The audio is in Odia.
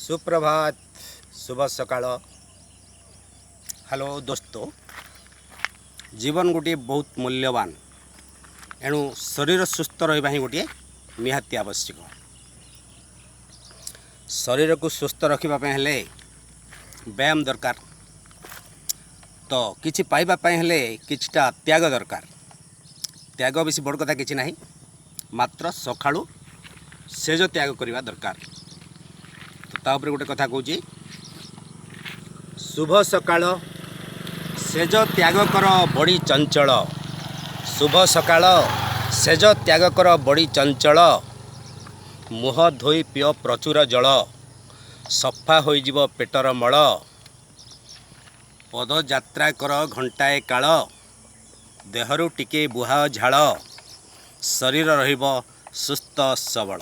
ସୁପ୍ରଭାତ, ଶୁଭ ସକାଳ। ହ୍ୟାଲୋ ଦୋସ୍ତ, ଜୀବନ ଗୋଟିଏ ବହୁତ ମୂଲ୍ୟବାନ। ଏଣୁ ଶରୀର ସୁସ୍ଥ ରହିବା ହିଁ ଗୋଟିଏ ନିହାତି ଆବଶ୍ୟକ। ଶରୀରକୁ ସୁସ୍ଥ ରଖିବା ପାଇଁ ହେଲେ ବ୍ୟାୟାମ ଦରକାର। ତ କିଛି ପାଇବା ପାଇଁ ହେଲେ କିଛିଟା ତ୍ୟାଗ ଦରକାର। ତ୍ୟାଗ ବେଶୀ ବଡ଼ କଥା କିଛି ନାହିଁ, ମାତ୍ର ସକାଳୁ ସେଜ ତ୍ୟାଗ କରିବା ଦରକାର। ତ ତା ଉପରେ ଗୋଟେ କଥା କହୁଛି। ଶୁଭ ସକାଳ, ସେଜ ତ୍ୟାଗ କର ବଡ଼ି ଚଞ୍ଚଳ। ଶୁଭ ସକାଳ, ସେଜ ତ୍ୟାଗ କର ବଡ଼ି ଚଞ୍ଚଳ। ମୁହଁ ଧୋଇ ପିଅ ପ୍ରଚୁର ଜଳ, ସଫା ହୋଇଯିବ ପେଟର ମଳ। ପଦଯାତ୍ରା କର ଘଣ୍ଟାଏ କାଳ, ଦେହରୁ ଟିକେ ବୁହାଅ ଝାଳ, ଶରୀର ରହିବ ସୁସ୍ଥ ସବଳ।